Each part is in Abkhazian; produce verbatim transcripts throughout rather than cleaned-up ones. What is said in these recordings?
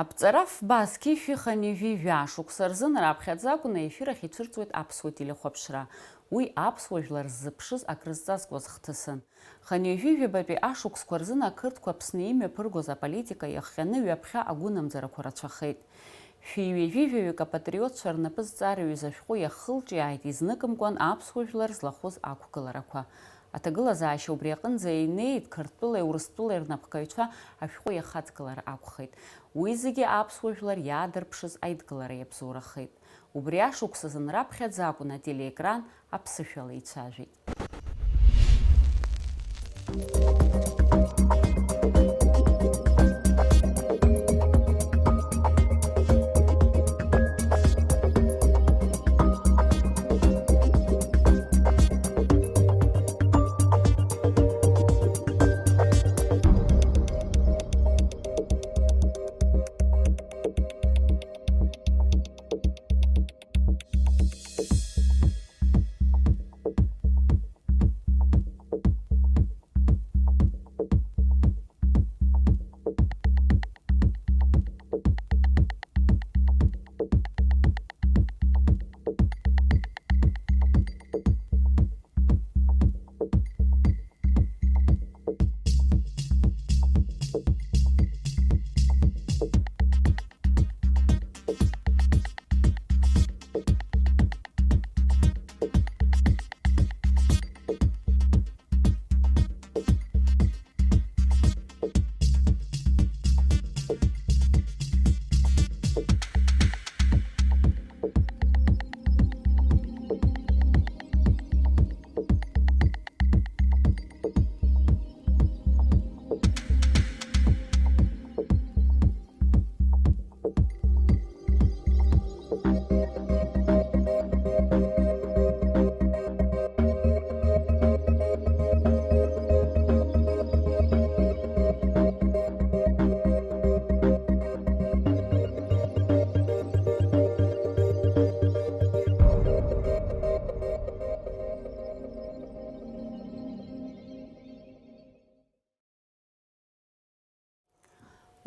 Аԥҵара фба зқьи жәшәи хынҩажәи жәаа шықәса рзын раԥхьаӡа акәны аефир ахь ицәырҵуеит аԥсуа телехәаԥшра. Уи аԥсуа жәлар ззыԥшыз акрызҵазкуаз хҭысын. Хынҩажәи жәабатәи ашықәсқәа рзын ақырҭқәа Аԥсны имҩаԥыргоз аполитика иахҟьаны ҩаԥхьа агәынамӡарақәа рацәахеит. Шәи ҩажәи жәаҩык апатриотцәа рнапы зҵаара ҩыз ашәҟәы иахылҿиааит изныкымкәан аԥсуа жәлар злахәыз ақәгыларақәа. Аҭагылазаашьа убри аҟынӡа инеит, Қырҭтәылеи Урыстәылеи рнапхгаҩцәа ашәҟәы иахаҵгылара акәхеит. Уи зегьы аԥсуа жәлар иаадырԥшыз аидгылара иабзоурахеит. Убри ашықәсазын раԥхьаӡа акәын ателеекран аԥсышәала ицәажәеит.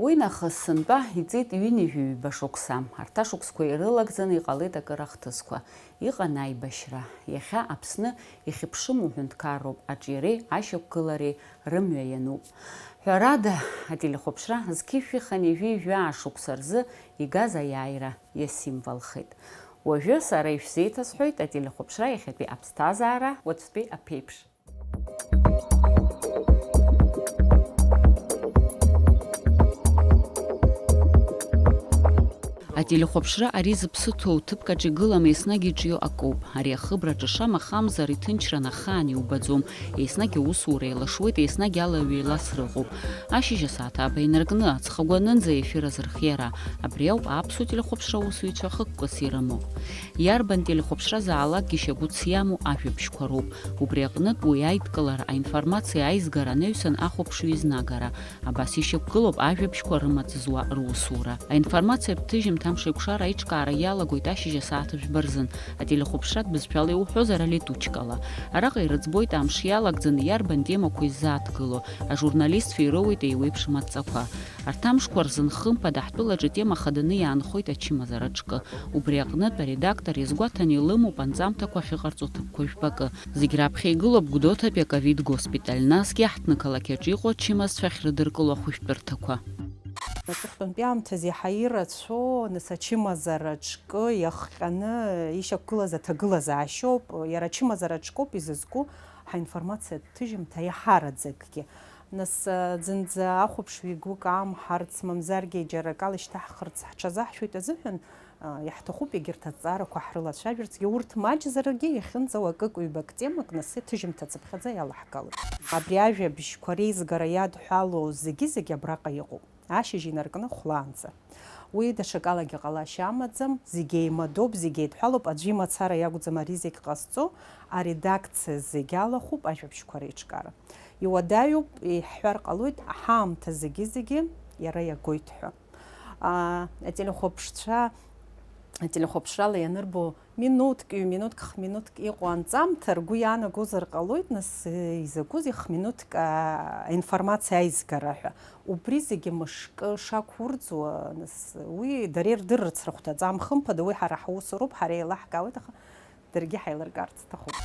Уи нахыс сынтәа иҵит ҩынҩажәи ҩба шықәса. Арҭ ашықәсқәа ирылагӡаны иҟалеит акыр ахҭысқәа. Иҟан аибашьра. Иахьа Аԥсны ихьыԥшыму ҳәынҭқарроуп аҿиареи ашьақәгылареи рымҩа иануп. Ҳәарада, ателехәаԥшра зқьи жәшәи хынҩажәи жәаа шықәса рзы игаз аиааира иасимволхеит. Уажәы сара ишәзеиҭасҳәоит ателехәаԥшра иахьатәи аԥсҭазаара уаҵәтәи аԥеиԥш. Ателехәаԥшра ари зыԥсы ҭоу ҭыԥк аҿы игылам, еснагь иҿио акоуп. Ари ахыбраҿы шамахамзар иҭынчран ахаан иубаӡом, еснагь аусура еилашуеит, еснагь алаҩеилас рыҟоуп. Ашьыжь асааҭ ааба инаркны, аҵх агәанынӡа ефир азырхиара, абри ауп аԥсуа телехәаԥшра аусзуҩцәа хықәкыс ирымоу. Иарбан телехәаԥшразаалакгьы шьагәыҭс иамоу ажәабжьқәа роуп. Убри аҟнытә уи аидкылара, аинформациа аизгара анаҩсан ахәаԥшҩы изнагара. Абас ишьақәгылоуп ажәабжьқәа рымаҵ зуа русура. Аинформациатә ҭыжьымҭа амшеикәшара аиҿкаара иалагоит ашьыжь асааҭ жәба рзын, ателехәаԥшратә бызшәала иуҳәозар, алетучкала. Араҟа ирыӡбоит амш иалагӡаны иарбан темақәа иззааҭгыло, ажурналистцәа ирыуеит еиуеиԥшым адҵақәа. Арҭ амшқәа рзын хымԥада ҳтәылаҿы тема хаданы иаанхоит ачымазара аҿкы. Убри аҟнытә аредактор иазгәаҭаны илымоуп анҵамҭақәа ахьыҟарҵо ҭыԥқәа жәпакы. Зегь раԥхьа игылоуп Гәдоуҭатәи аковид госпиталь, насгьы ҳҭнықалақь аҿы иҟоу ачымазцәа ахьрыдыркыло ахәышәтәырҭақәа. Аҵыхәтәантәи аамҭазы иаҳа ирацәоу, нас, ачымазара аҿкы иахҟьаны ишьақәгылаз аҭагылазаашьоуп. Иара ачымазара аҿкоуп изызку ҳаинформациатә ҭыжьымҭа иаҳараӡакгьы. Нас, зынӡа ахәаԥшҩы игәы каамҳарц, мамзаргьы џьара акала ишьҭаҳхырц ҳҽазаҳшәоит азыҳәан, иаҳҭахуп егьырҭ азҵаарақәа ҳрылацәажәарцгьы, урҭ маҷзаргьы иахьынӡауа акык-ҩбак темак нас иҭыжьымҭацыԥхьаӡа иалаҳгалоит. Абри ажәабжьқәа реизгара иадҳәалоу зегьы-зегь абраҟа иҟоуп, ашьыжь инаркны хәлаанӡа. Уи даҽакалагьы ҟалашьа амаӡам, зегь еимадоуп, зегь еидҳәалоуп, аӡәы имацара иакәӡам ари зегь ҟазҵо, аредакциа зегь алахәуп ажәабжьқәа реиҿкаара. Иуадаҩуп, иҳҳәар ҟалоит, ҳаамҭа зегьы-зегьы иара иагоит ҳәа. А, ателехәаԥшцәа ателехәаԥшрала ианырбо, минуҭк, ҩ-минуҭк, х-минуҭк иҟоу анҵамҭа ргәы иаанагозар ҟалоит, нас, изакәызеи х-минуҭк, аа, аинформациа аизгара ҳәа. Убри зегьы мышкы шақәурӡуа, нас, уи дара ирдырырц рыхәҭаӡам, хымԥада, уи ҳара ҳусуроуп, ҳара еилаҳкаауеит, аха даргьы ҳаилыркаарц сҭахуп.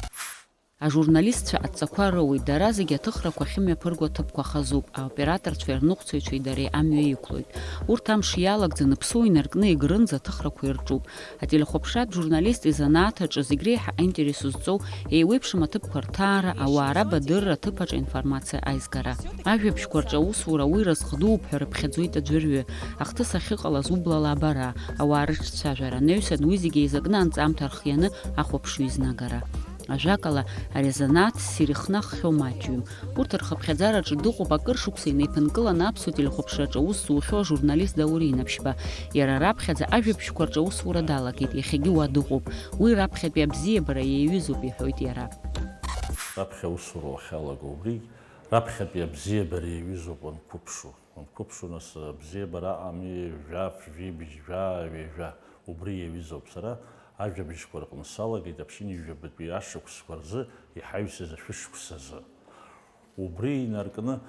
Ажурналистцәа адҵақәа роуеит, дара зегьы аҭыхрақәа ахьымҩаԥырго аҭыԥқәа хазуп, аоператорцәеи арныҟәцаҩцәеи дареи амҩа иқәлоит. Урҭ амш иалагӡаны ԥсуа инаркны Егрынӡа аҭыхрақәа ирҿуп. Ателехәаԥшратә журналист изанааҭ аҿы зегь реиҳа аинтерес зҵоу еиуеиԥшым аҭыԥқәа рҭаара, ауаа рабадырра, аҭыԥ аҿы аинформациа аизгара. Ажәабжьқәа рҿы аусура уи разҟ дууп ҳәа рыԥхьаӡоит аӡәырҩы, ахҭыс ахьыҟалаз ублала абара, ауаа рыҿцәажәара, анаҩсан уи зегь еизакны анҵамҭа рхианы ахәаԥшҩы изнагара. Ажәакала, ари азанааҭ ссир ихнаххьоу маҷҩым. Урҭ рхыԥхьаӡараҿы дыҟоуп акыр шықәса инеиԥынкыланы аԥсуа телехәаԥшраҿы аус зухьоу ажурналист Даур Инаԥшьба. Иара раԥхьаӡа ажәабжьқәа рҿы аусура далагеит, иахьагьы уа дыҟоуп. Уи раԥхьатәи абзиабара иаҩызоуп, иҳәоит иара. Раԥхьа аусура уахьалаго убригь, раԥхьатәи абзиабара иаҩызоуп уанқәыԥшу. Уанқәыԥшу, нас, абзиабара аҟами, жәаф, жәибжь, жәаа, ҩажәа, убри иаҩызоуп. Сара ажәабжьқәа рҟны салагеит аԥшьынҩажәабатәи ашықәсқәа рзы иҳаҩсыз ашәышықәсазы. Убри инаркны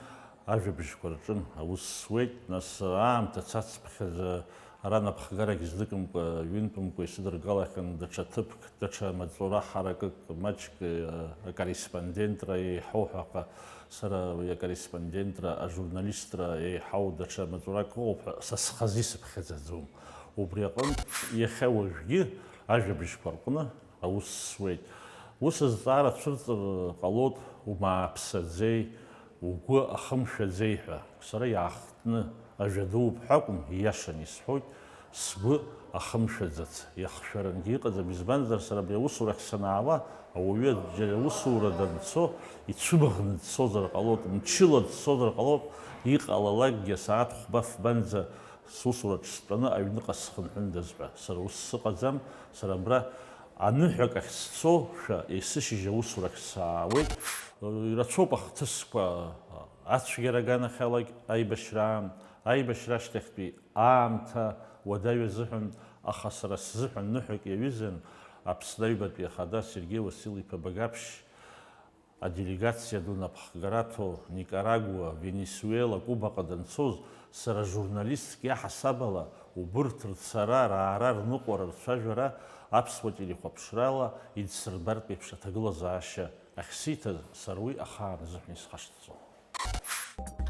ажәабжьқәа рҿын аус суеит, нас, аамҭа цацыԥхьаӡа ара напхгарагь здыкымкәа, ҩынтәымкәа исыдыргалахьан даҽа ҭыԥк, даҽа маҵура ҳаракык, маҷк, э, акорреспондентра еиҳау ҳәа аҟа, сара уи акорреспондентра, ажурналистра еиҳау даҽа маҵурак ыҟоуп ҳәа са схазы исыԥхьаӡаӡом. Убри аҟынтә иахьа уажәгьы ажәабжьқәа рҟны аус суеит. Ус азҵаара цәырҵыр ҟалоит, умааԥсаӡеи, угәы ахымшәаӡеи ҳәа. Сара иаахтны ажәа дууп ҳәа акәым, ииашаны исҳәоит, сгәы ахымшәаӡац, иахшәарангьы иҟаӡам, избанзар, сара абри аусурахь санаауа, ауаҩы џьара аусура данцо, ицәыбӷны дцозар ҟалоит, мчыла дцозар ҟалоит, иҟалалакгьы асааҭ хәба-фбанӡа сусураҿ стәаны аҩныҟа схынҳәындаз ҳәа. Сара ус сыҟаӡам, сара абра аныҳәак ахь сцошәа, есышьыжь аусурахь саауеит. Ирацәоуп ахҭысқәа ацәгьара аганахьалагь аибашьраан, аибашьра ашьҭахьтәи аамҭа уадаҩ азыҳәан, аха сара сзыҳәан ныҳәак иаҩызан Аԥсны Аҩбатәи Ахада Сергеи Уасил-иԥа Багаԥшь аделегациа ду напхгараҭо Никарагуа, Венесуела, Кубаҟа данцоз, сара журналистк иаҳасаб ала, убырҭ рцара, раара, рныҟәара, рцәажәара аԥсуа телехәаԥшрала идсырбартә еиԥш аҭагылазаашьа ахьсиҭаз, сара уи ахаан азыҳәан исхашҭӡом.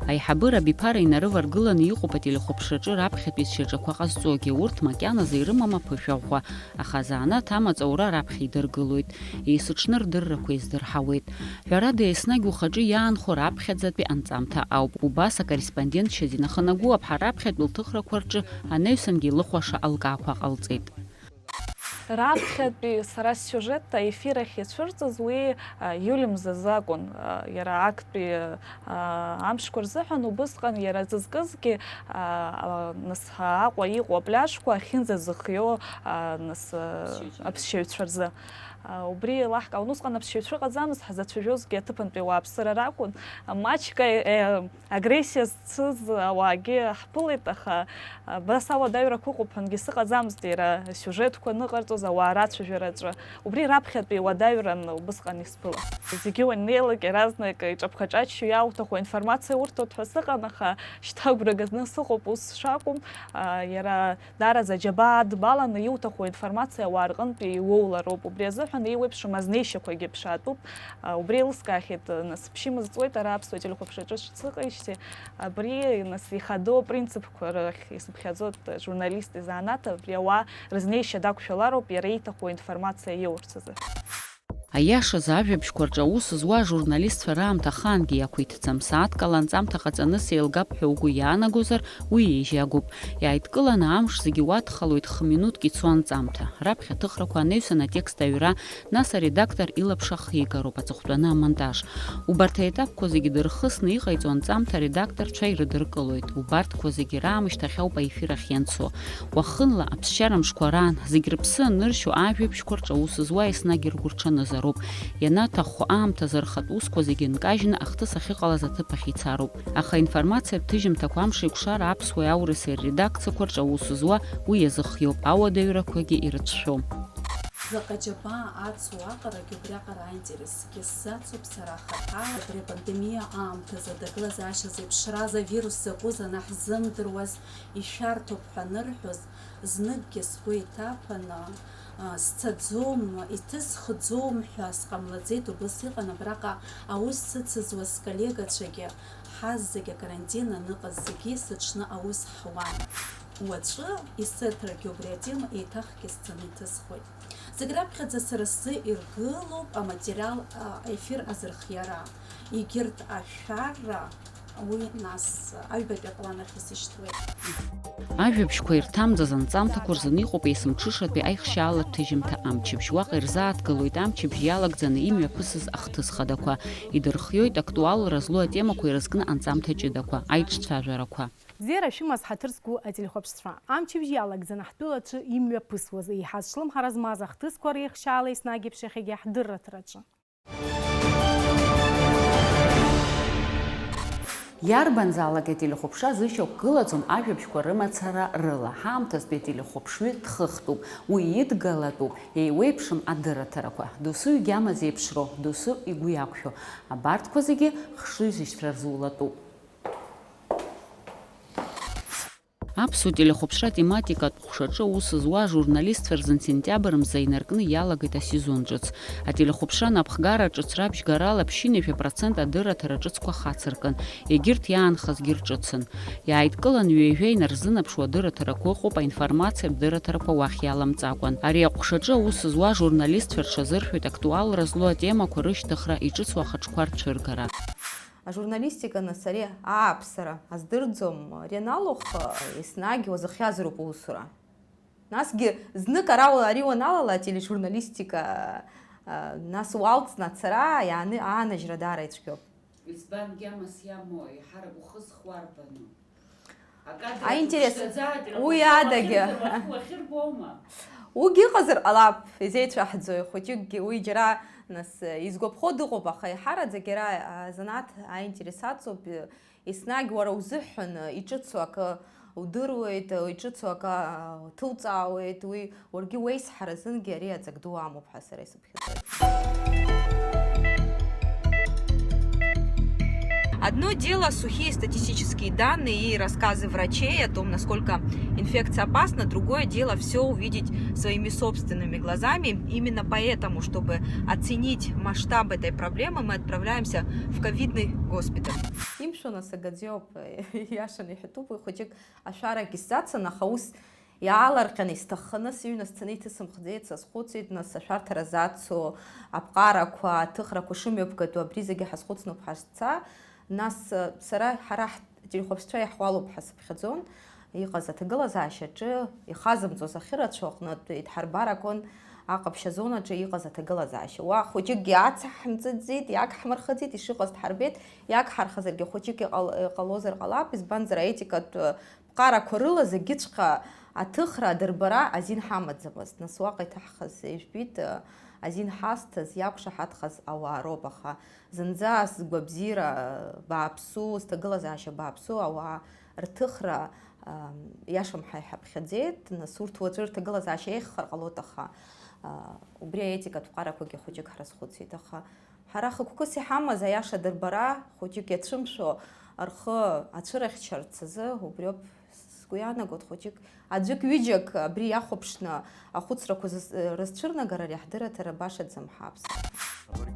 Аиҳабыра абиԥара инарываргыланы иҟоуп ателехәаԥшраҿы раԥхьатәи сшьаҿақәа ҟазҵогьы, урҭ макьаназы ирымам аԥышәа ӷәӷәа, аха азанааҭ амаҵ аура раԥхьа идыргылоит, есыҽны рдыррақәа еиздырҳауеит. Ҳәарада, еснагь ухаҿы иаанхо раԥхьаӡатәи анҵамҭа ауп. Убас акорреспондентшьа Зина Ханагәыаԥҳа раԥхьатәи лҭыхрақәа рҿы анаҩсангьы илыхәаша алкаақәа ҟалҵеит. Раԥхьатәи сара сиужет аефир ахь ицәырҵыз уи, а, иули мзазы акәын, а, иара актәи, а, амшқәа рзыҳәан. Убысҟан иара зызкызгьы, а, а, нас Аҟәа иҟоу апляжқәа ахьынӡазыхиоу, а, нас, а, аԥсшьаҩцәа рзы. А, убри еилаҳкаауан. Усҟан аԥсшьаҩцәа ыҟаӡамызт, ҳзацәажәозгьы аҭыԥантәи ауааԥсыра ракәын. Маҷк, э, агрессиа зцыз ауаагьы ҳԥылеит, аха, а, абас ауадаҩрақәа ыҟоуп ҳәангьы сыҟаӡамызт, иара асиужетқәа аныҟарҵоз, ауаа рацәажәараҿы. Убри раԥхьатәи уадаҩран убысҟан исԥылаз. Зегьы уаннеилак, иаразнак иҿаԥха-ҿаччо иауҭаху аинформациа урҭоит ҳәа сыҟан, аха шьҭа агәра ганы сыҟоуп ус шакәым. А, иара Даараӡа аџьабаа адбаланы иуҭаху аинформациа ауаа рҟынтәи иуоулароуп. Убри азыҳәан еиуеиԥшым азнеишьақәагьы ԥшаатәуп. А, убри еилыскаахьеит, нас, ԥшьымызҵуеит ара аԥсуа телехәаԥшраҿы сыҟеижьҭеи. Абри, нас, ихадоу апринципқәа рахь исыԥхьаӡоит, журналист изанааҭ, абри ауаа рызнеишьа дақәшәалароуп иара ииҭаху аинформациа иоурц азы. Аиашазы, ажәабжьқәа рҿы аус зуа ажурналистцәа раамҭа ахаангьы иақәиҭӡам. Сааҭк ала анҵамҭа ҟаҵаны сеилгап ҳәа угәы иаанагозар, уи еижьагоуп. Иааидкыланы амш зегьы уадхалоит, хминуҭк ицо анҵамҭа. Раԥхьа аҭыхрақәа, анаҩсан атекст аҩра, нас аредактор илаԥш ахигароуп, аҵыхәтәаны амонтаж. Убарҭ аетапқәа зегьы дырхысны иҟаиҵо анҵамҭа аредакторцәа ирыдыркылоит. Убарҭқәа зегьы раамышьҭахь ауп аефир ахь ианцо. Уахынла, аԥсшьара мшқәа раан, зегь рыԥсы аныршьо, ажәабжьқәа рҿы аус зуа еснагь ргәырҽанызар. роуп. Ианаҭаххо аамҭазы рхатә усқәа зегьы нкажьны ахҭыс ахьыҟалаз аҭыԥ ахь ицароуп. Аха аинформациатә ҭыжьымҭақәа Амшеикәшара аԥсуеи аурысеи рредакциақәа рҿы аус зуа уи иазыхиоуп, ауадаҩрақәагьы ирыцәшәо. Заҟа џьабаа ацу аҟарагь убриаҟара аинтересгьы сзацуп сара ахаҭа. Абри апандемиа аамҭазы аҭагылазаашьа зеиԥшраз авирус закәыз анаҳзымдыруаз ишәарҭоуп ҳәа анырҳәоз, зныкгьы сгәы иҭаԥаны, а, сцаӡом, иҭысхӡом ҳәа сҟамлаӡеит, убыс иҟан абраҟа аус сыцызуаз сколлегацәагьы, ҳазегь акарантин аныҟаз зегьы сыҽны аус ҳуан. Уаҵәы исыҭрагьы убри атема еиҭахгьы сцаны иҭысхуеит. Зегь раԥхьаӡа сара сзы иргылоуп аматериал, а, аефир азырхиара, егьырҭ ашәарра, уи нас аҩбатәи аплан ахь исышьҭуеит. Ажәабжьқәа ирҭамӡаз анҵамҭақәа рзын иҟоуп есымҽышатәи аихшьаала ҭыжьымҭа Амчыбжь. Уаҟа ирзааҭгылоит амчыбжь иалагӡаны имҩаԥысыз ахҭыс хадақәа. Идырхиоит актуалра злоу атемақәа ирызкны анҵамҭа ҷыдақәа, аиҿцәажәарақәа. Бзиара шәымаз ҳаҭыр зқәу ателехәаԥшцәа. Амчыбжь иалагӡаны ҳтәылаҿы имҩаԥысуаз, еиҳа зҿлымҳара змаз ахҭысқәа реихшьаала еснагь еиԥш иахьагьы ҳдырраҭараҿы. Иарбанзаалак ателехәаԥшра зышьақәгылаӡом ажәабжьқәа рымацара рыла. Ҳаамҭазтәи ателехәаԥшҩы дхыхтәуп, уи идгалатәуп, еиуеиԥшым адырраҭарақәа. Досу игьама зеиԥшроу, досу игәы иақәшәо, абарҭқәа зегьы хшыҩзышьҭра рзулатәуп. Аԥсуа телехәаԥшра тематикатә ҟәшаҿы аус зуа ажурналистцәа рзын сентиабр мза инаркны иалагеит асезон ҿыц. Ателехәаԥшра напхгара ҿыц рабжьгарала ԥшьынҩажәа процент адырраҭара ҿыцқәа хацыркын. Егьырҭ иаанхазгьы рҿыцын. Иааидкыланы ҩажәа инарзынаԥшуа адырраҭарақәа ыҟоуп, аинформациатә дырраҭарақәа уахь иаламҵакәан. Ари аҟәшаҿы аус зуа ажурналистцәа рҽазыршәоит актуалра злоу атемақәа рышьҭыхра, иҿыцу ахаҿқәа рцәыргара. Ажурналистика нас ари ааԥсара аздырӡом, ари аналух, еснагь уазыхиазароуп аусура. Насгьы знык ара уа-, ари уаналала, атележурналистика, а, нас уалҵны ацара, иааны-, аанажьра даара ицәгьоуп. Избан гьамас иамоу, еиҳарак ухы зхуа арбану? Акадр аинтерес, аҿы уи ушьҭаӡааит, уи адагьы. Уахьырбо-, уахь-, уахьырбома? Уигьы ыҟазар ҟалап, изеицәаҳӡои, хәыҷыкгьы уи џьара, нас, изгәаԥхо дыҟоуп, аха еиҳараӡак иара, а, азанааҭ аинтерес аҵоуп, еснагь уара узыҳәан иҿыцу акы удыруеит, иҿыцу акы, а, уҭылҵаауеит, уи уаргьы уеизҳаразынгьы ари аҵак ду амоуп ҳәа сара исыԥхьаӡоит. Одно дело сухие статистические данные и рассказы врачей о том, насколько инфекция опасна, другое дело всё увидеть своими собственными глазами. Именно поэтому, чтобы оценить масштаб этой проблемы, мы отправляемся в ковидный госпиталь. Имшәо нас агаӡа иоуп, иашаны иҳәатәуп, уи хәыҷык ашәарагьы сзацын, аха ус иаалырҟьаны исҭахханы сыҩны сцаны иҭысымхӡеит, сазхәыцит, нас ашәарҭара зацу аԥҟарақәа, аҭыхрақәа шымҩаԥгатәу абри зегьы ҳазхәыцноуп ҳашца. Нас, сара, ҳара ҳтелехәаԥшцәа иаҳуалуп ҳәа сыԥхьаӡон, иҟаз аҭагылазаашьаҿы ихазымҵоз ахьырацәоу аҟнытә идҳарбар акәын аҟаԥшь азонаҿы иҟаз аҭагылазаашьа. Уа хәыҷыкгьы ацҳҳамҵыҵит, иагҳмырхыҵит, ишыҟаз дҳарбеит, иагҳархазаргьы хәыҷык иҟал-, иҟалозар ҟалап, избанзар аетикатә ԥҟарақәа рыла зегьыҵәҟьа аҭыхра, адырбара азин ҳамаӡамызт. Нас уаҟа иҭаҳхыз, ижәбеит, азин ҳазҭаз, иақәшаҳаҭхаз ауаа роуп, аха зынӡа сгәабзиара бааԥсу, сҭагылазаашьа бааԥсу ауаа рҭыхра, ам, иашамҳа иҳаԥхьаӡеит. Нас урҭ уаҵәы рҭагылазаашьа еиӷьхар ҟалоит, аха, а, убри аетикатә ԥҟарақәагьы хәыҷык ҳрызхәыцит, аха ҳара хықәкыс иҳамаз аиаша дырбара, хәыҷык иацәымшәо рхы ацәырыхьчарц азы убриоуп сгәы иаанагоит, хәыҷык, аӡәык ҩыџьак абри иахәаԥшны ахәыцрақәа зыз-, рызцәырнагар, ари ҳдырраҭара башаӡам ҳаԥсуа.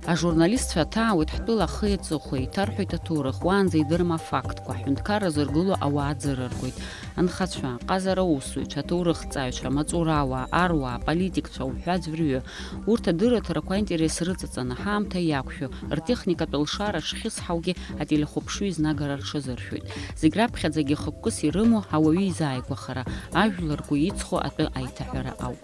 Ажурналистцәа аҭаауеит ҳтәыла ахи аҵыхәеи, иҭарҳәоит аҭоурых, уаанӡа идырым афактқәа, аҳәынҭқарра зыргыло ауаа ӡырыргоит. Анхацәа, аҟазара аусзуҩцәа, аҭоурыхҭҵааҩцәа, амаҵурауаа, аруаа, аполитикцәа уҳәа аӡәырҩы. Урҭ адырраҭарақәа аинтерес рыҵаҵаны, ҳаамҭа иақәшәо, ртехникатә алшара шхьысҳаугьы ателехәаԥшҩы изнагара рҽазыршәоит. Зегь раԥхьаӡагьы хықәкыс ирымоу ауаҩы изааигәахара, ажәлар ргәы иҵхо атәы аиҭаҳәара ауп.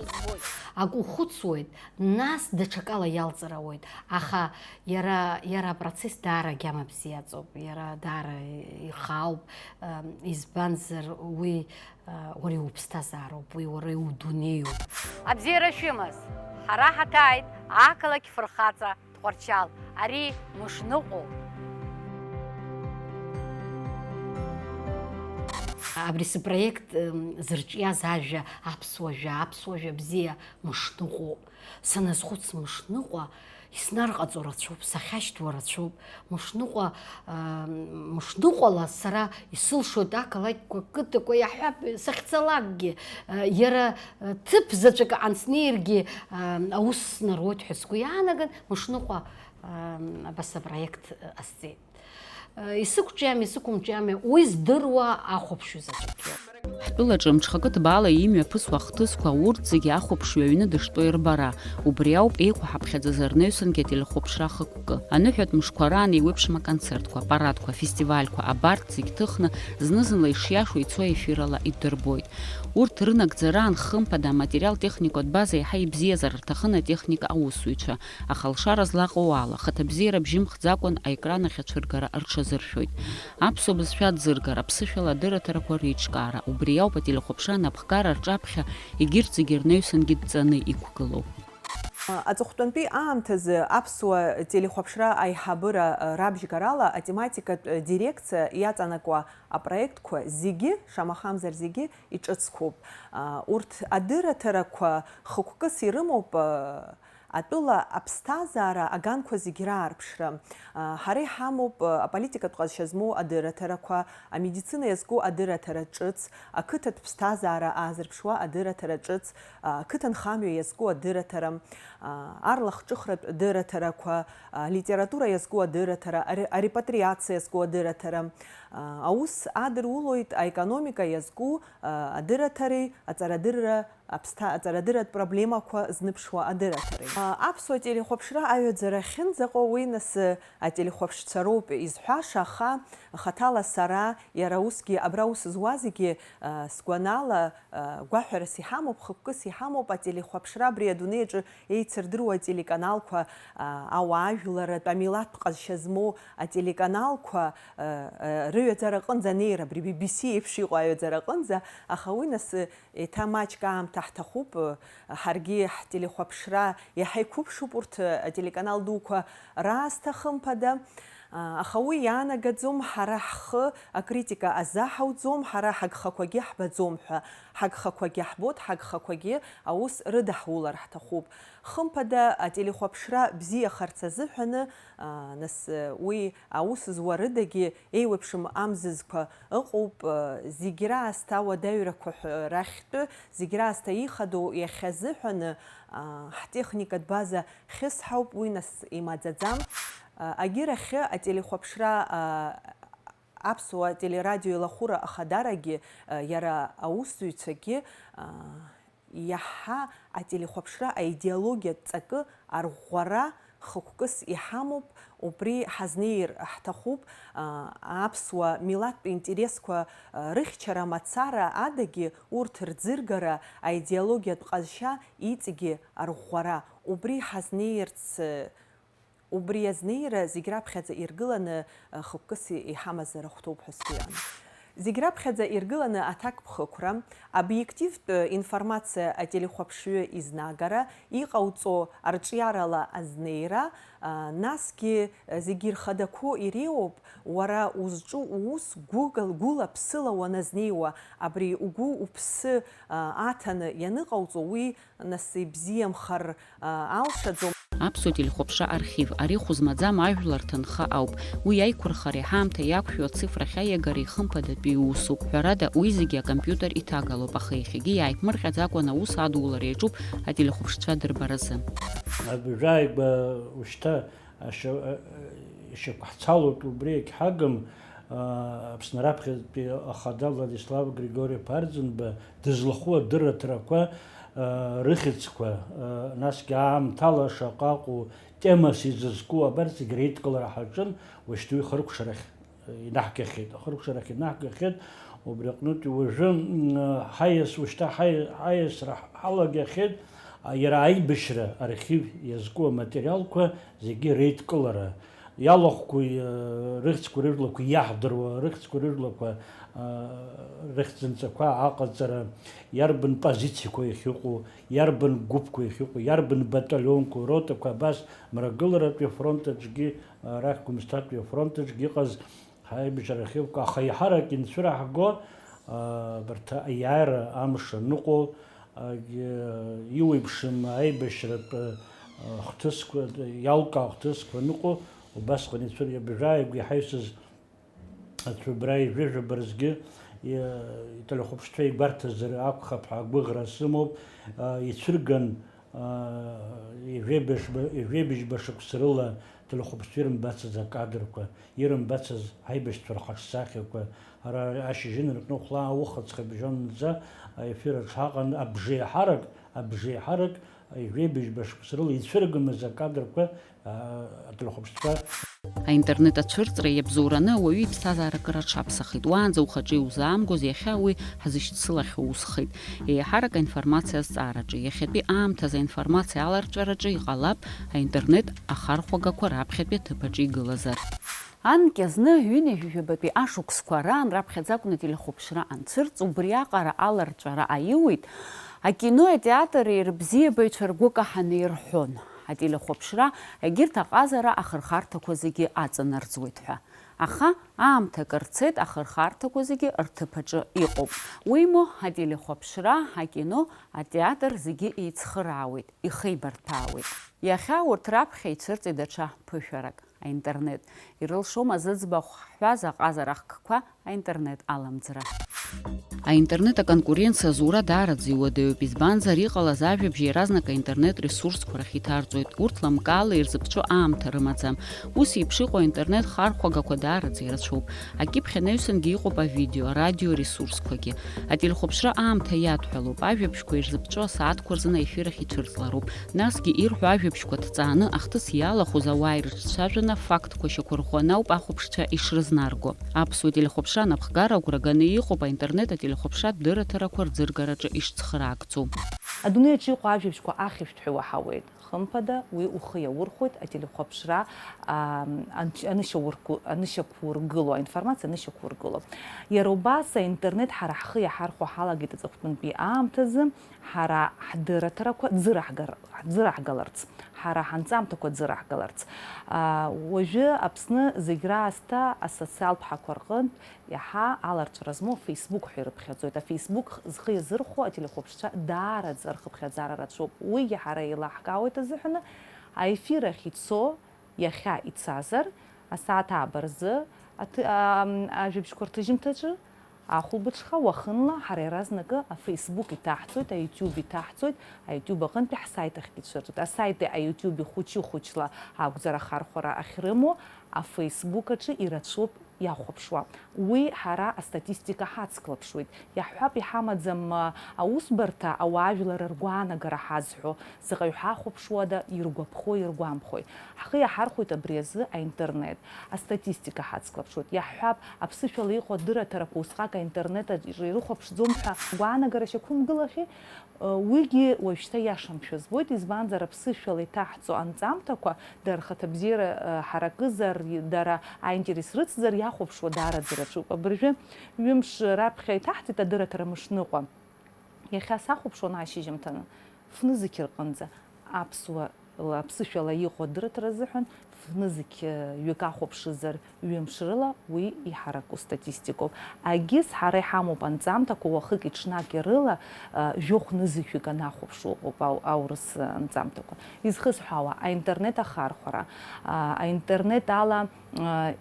Акы ухәыцуеит, нас даҽакала иалҵыр ауеит, аха иара, иара апроцесс даара агьама бзиаӡоуп, иара даара ихаауп, ам, избанзар уи, а, уара иуԥсҭазаароуп, уи уара иудунеиуп. Абзиара шәымаз! Ҳара ҳаҭааит ақалақь фырхаҵа Тҟәарчал, ари мышныҟәоуп. Абри сыпроект, м, зырҿиаз ажәа, аԥсуа жәа, аԥсуа жәа бзиа мышныҟәоуп. Саназхәыц, мышныҟәа иснарҟаҵо рацәоуп, сахьашьҭуа рацәоуп. Мышныҟәа, м, мышныҟәала сара исылшоит ақалақьқәа, қыҭақәа, иаҳҳәап, сахьцалакгьы, м, иара, м, ҭыԥ заҵәык аҟны снеиргьы, м, аус снаруеит ҳәа сгәы иаанаган, мышныҟәа, м, абас апроект, м, ҟасҵеит. Исықәҿиами, исықәымҿиами, уи здыруа ахәаԥшҩы заҵәык иоуп. Ҳтәылаҿы мҽхакы ҭбаала имҩаԥысуа ахҭысқәа, урҭ зегьы ахәаԥшҩы аҩны дыштәоу ирбара. Убри ауп еиқәаҳаԥхьаӡаз рнаҩсангьы ателехәаԥшра ахықәкы. Аныҳәатә мышқәа раан еиуеиԥшым аконцертқәа, апарадқәа, афестивальқәа, абарҭ зегь ҭыхны, зны-зынла ишиашоу ицо ефирала иддырбоит. Урҭ рынагӡараан, хымԥада, аматериал-техникатә база еиҳа ибзиазар рҭахын атехника аусзуҩцәа, аха алшара злаҟоу ала, ахаҭабзиара бжьымхӡакәан аекран ахь ацәыргара рҽазыршәоит. Аԥсуа бызшәа аӡыргара, аԥсышәала адырраҭарақәа реиҿкаара, убри ауп ателехәаԥшра анапхгара рҿаԥхьа егьырҭ зегьы рнаҩсангьы дҵаны иқәгылоу. Аҵыхәтәантәи аамҭазы аԥсуа телехәаԥшра аиҳабыра рабжьгарала атематикатә дирекциа иаҵанакуа апроектқәа зегьы, шамахамзар зегьы, иҿыцқәоуп. Урҭ адырраҭарақәа хықәкыс ирымоуп атәыла аԥсҭазаара аганқәа зегь раарԥшра. Ҳара иҳамоуп аполитикатә ҟазшьа змоу адырраҭарақәа, амедицина иазку адырраҭара ҿыц, ақыҭатә ԥсҭазаара аазырԥшуа адырраҭара ҿыц, ақыҭанхамҩа иазку адырраҭара, арлахҿыхратә дырраҭарақәа, алитература иазку адырраҭара, аре-, арепатриациа иазку адырраҭара. Аус адырулоит аекономика иазку адырраҭареи аҵарадырра аԥсҭа-, аҵарадырратә проблемақәа зныԥшуа адырраҭареи. Аԥсуа телехәаԥшра аҩаӡара ахьынӡаҟоу уи нас ателехәаԥшцәа роуп изҳәаша, аха хаҭала сара, иара усгьы абра аус зуа зегьы, сгәанала, гәаҳәарас иҳамоуп, хықәкыс иҳамоуп ателехәаԥшра абри адунеи аҿы еицырдыруа ателеканалқәа, ауаажәларратә, амилаҭтә ҟазшьа змоу ателеканалқәа рыҩаӡара аҟынӡа анеира, абри би би си еиԥш иҟоу аҩаӡара аҟынӡа, аха уи нас Еиҭа маҷк аамҭа ҳҭахуп, ҳаргьы ҳтелехәаԥшра иаҳа иқәыԥшуп урҭ ателеканал дуқәа раасҭа, хымԥада. Аха уи иаанагаӡом, ҳара ҳхы акритика азаҳауӡом, ҳара ҳагхақәагьы ҳбаӡом ҳәа, ҳагхақәагьы ҳбоит, ҳагхақәагьы аус рыдаҳулар ҳҭахуп. Хымԥада, ателехәаԥшра бзиахарц азыҳәаны, нас уи аус зуа рыдагьы еиуеиԥшым амзызқәа ыҟоуп, зегь раасҭа ауадаҩрақәа ҳәа рахьтәы, зегь раасҭа ихадоу иахьазыҳәаны, ҳтехникатә база хьысҳауп, уи нас имаӡаӡам. Агьырахьы ателехәаԥшра, аԥсуа телерадио илахәыра ахадарагьы, иара аусзуҩцәагьы, иаҳа ателехәаԥшра аидеологиатә ҵакы арӷәӷәара хықәкыс иҳамоуп, убри ҳазнеир ҳҭахуп, аа, аԥсуа милаҭтә интересқәа, аа, рыхьчара мацара адагьы урҭ рӡыргара, аидеологиатә ҟазшьа иҵегьы арӷәӷәара, убри ҳазнеирц, Убри азнеира зегь раԥхьаӡа иргыланы, хықәкыс иҳамазар ахәҭоуп ҳәа сгәы иаанагоит. Зегь раԥхьаӡа иргыланы аҭакԥхықәра, обиективтә информациа ателехәаԥшҩы изнагара, иҟауҵо арҿиарала азнеира, насгьы зегь ирхадақәоу иреиуоуп уара узҿу уус гәыгал-, гәыла-ԥсыла уаназнеиуа, абри угәы уԥсы аҭаны ианыҟауҵо, уи нас ибзиамхар алшаӡом. Аԥсуа телехәаԥшра архив, ари хәы змаӡам ажәлар рҭынха ауп. Уи аиқәырхареи ҳаамҭа иақәшәо ацифрахь аиагареи хымԥадатәи усуп. Ҳәарада, уи зегьы акомпиутер иҭагалоуп, аха иахьагьы иааиԥмырҟьаӡакәан аус адулара иаҿуп ателехәаԥшцәа дырбаразы. Абжаигәа ушьҭа ашьа-, ишьақәҳцалоит, убри егьҳагым, Аԥсны раԥхьатәи ахада Владислав Григори-иԥа Арӡынба дызлахәу адырраҭарақәа, рыхьӡқәа, насгьы аамҭала шаҟа ыҟоу темас изызку абарҭ зегьы реидкылара ҳаҿын, уажәшьҭа уи хыркәшарахь инаҳгахьеит, ахыркәшарахь инаҳгахьеит, убри аҟнытә уажәы, м, ҳаиас, уажәшьҭа ҳаи-, ҳаиасра ҳалагахьеит, а, иара аибашьра архив иазку аматериалқәа зегьы реидкылара. Иалахәқәои, рыхьӡқәа рыжәлақәа иаҳдыруа, рыхьӡқәа рыжәлақәа, рыхьӡынҵақәа аҟаҵара, иарбан позициақәа иахьыҟоу, иарбан гәыԥқәа иахьыҟоу, иарбан баталионқәа, ротақәа, абас Мрагыларатәи афронт аҿгьы, арахь Гәымсҭатәи афронт аҿгьы иҟаз ҳаибашьра ахьықәкы, аха еиҳарак инцәыраҳго, абарҭ аиааира амш аныҟоу, иуеиԥшым аибашьратә хҭысқәа, иалкаау хҭысқәа аныҟоу, убасҟан ицәыр-, абжьааигәа иҳаҩсыз ацәыббра ижәыжәаба рзгьы, ителехәаԥшцәа игәарҭазар акәхап ҳәа агәыӷра сымоуп. Ицәырган, ижәеибашьба-, ижәеибыжьба шықәса рыла ателехәаԥшцәа ирымбацыз акадрқәа, ирымбацыз аибашьцәа рхаҿсахьақәа, ара ашьыжьын рҟны хәлаа ухаҵхьа бжьонӡа аефир аҽаҟан абжеиҳарак, абжеиҳарак ижәеибыжьба шықәса рыла ицәыргамыз акадрқәа, ателехәаԥшцәа. Аинтернет ацәырҵра иабзоураны ауаҩы иԥсҭазаара акыр аҽаԥсахит. Уаанӡа ухаҿы иузаамгоз, иахьа уи ҳзышьцылахьоу усхеит. Еиҳарак аинформациа азҵаараҿы, иахьатәи аамҭазы аинформациа аларҵәараҿы иҟалап, аинтернет ахархәагақәа раԥхьатәи аҭыԥ аҿы игылазар. Анкьа зны ҩынҩажәижәабатәи ашықәсқәа раан раԥхьаӡа акәны ателехәаԥшра анцәырҵ, убриаҟара аларҵәара аиуит, акинои атеатри рыбзиабаҩцәа ргәы каҳаны ирҳәон. Ателехәаԥшра егьырҭ аҟазара ахырхарҭақәа зегьы аҵанарӡуеит ҳәа. Аха аамҭа акыр цеит, ахырхарҭақәа зегьы рҭыԥ аҿы иҟоуп. Уимоу, ателехәаԥшра, акино, атеатр зегьы еицхыраауеит, ихеибарҭәаауеит. Иахьа урҭ раԥхьа ицәырҵит даҽа ԥышәарак, аинтернет. Ирылшома зыӡбахә ҳҳәаз аҟазара ахкқәа аинтернет аламӡра? Аинтернет аконкуренциа азура даараӡа иуадаҩуп, избанзар, иҟалаз ажәабжь иаразнак аинтернет ресурсқәа рахь иҭарҵоит, урҭ лымкаала ирзыԥҵәо аамҭа рымаӡам. Ус еиԥш иҟоу аинтернет хархәагақәа даараӡа ирацәоуп. Акьыԥхь анаҩсангьы иҟоуп авидео, арадио ресурсқәагьы. Ателехәаԥшра аамҭа иадҳәалоуп, ажәабжьқәа ирзыԥҵәо асааҭқәа рзын аефир ахь ицәырҵлароуп. Насгьы ирҳәо ажәабжьқәа ҭҵааны, ахҭыс иалахәыз ауаа ирыҿцәажәаны, афактқәа шьақәырӷәӷәаны ауп ахәаԥшцәа ишрызнарго. Аԥсуа телехәаԥшра анапхгара агәра ганы иҟоуп аинтернет ателехәаԥшратә дырраҭарақәа рӡыргараҿы ишцхыраагӡоу. Адунеи аҿы иҟоу ажәабжьқәа ахьышәҭҳәа иуаҳауеит. Хымԥада, уи ухы иаурхәоит ателехәаԥшра, аа, анш-, анышьақәыргыло, аинформациа анышьақәыргыло. Иара убас аинтернет ҳара ҳхы иаҳархәо ҳалагеит аҵыхәтәантәи аамҭазы, ҳара ҳдырраҭарақәа ӡыраҳгар-, ҳӡыраҳгаларц, ҳара ҳанҵамҭақәа ӡыраҳгаларц. Аа, уажәы Аԥсны зегь раасҭа асоциалтә ҳақәа рҟынтә иаҳа аларҵәара змоу афеисбук ҳәа ирыԥхьаӡоит. Афеисбук зхы иазырхәо ателехәаԥшцәа даараӡа рхыԥхьаӡара рацәоуп. Уигьы ҳара еилаҳкаауеит азыҳәаны, аефир ахь ицо, иахьа ицазар, асааҭ ааба рзы аҭы-, ам, ажәабжьқәа рҭыжьымҭаҿы, ахәылбыҽха уахынла ҳара иаразнакы афеисбук иҭаҳҵоит, аиутиуб иҭаҳҵоит, аиутиуб аҟынтәи ҳсаит ахьгьы ицәырҵуеит. Асаити аиутиуби хәыҷы-хәыҷла акәзар ахархәара ахьрымоу, афеисбук аҿы ирацәоуп иахәаԥшуа. Уи ҳара астатистика ҳацклаԥшуеит. Иаҳҳәап, иҳамаӡам, а, аусбарҭа, ауаажәлар ргәаанагара ҳазҳәо, заҟаҩ ҳахәаԥшуада, иргәаԥхо, иргәамԥхои. Ҳхы иаҳархәоит абри азы аинтернет. Астатистика ҳацклаԥшуеит. Иаҳҳәап, аԥсышәала иҟоу адырраҭарақәа усҟак аинтернет аҿы ирыхәаԥшӡом ҳәа гәаанагара шьақәымгылахьеи? Уигьы уажәшьҭа иашамшәа збоит, избанзар, аԥсышәала иҭаҳҵо анҵамҭақәа, дара рхаҭабзиара, э, ҳаракызар, дара аинтерес рыцзар иахәаԥшуа даараӡа ирацәоуп. Абыржәы ҩымш раԥхьа иҭаҳҵеит адырраҭара мышныҟәа. Иахьа сахәаԥшуан ашьыжьымҭаны, фнызқь рҟынӡа аԥсуа ла-, аԥсышәала иҟоу адырраҭара азыҳәан фнызқь, э, ҩык ахәаԥшызар, ҩымш рыла уи иҳараку статистикоуп. Агьыс ҳара иҳамоуп анҵамҭақәа, уахыки-ҽнаки рыла, а, жәохә нызқьҩык анахәаԥшуа ыҟоуп ау-, аурыс анҵамҭақәа. Изхысҳәаауа, аинтернет ахархәара, а, аинтернет ала, а,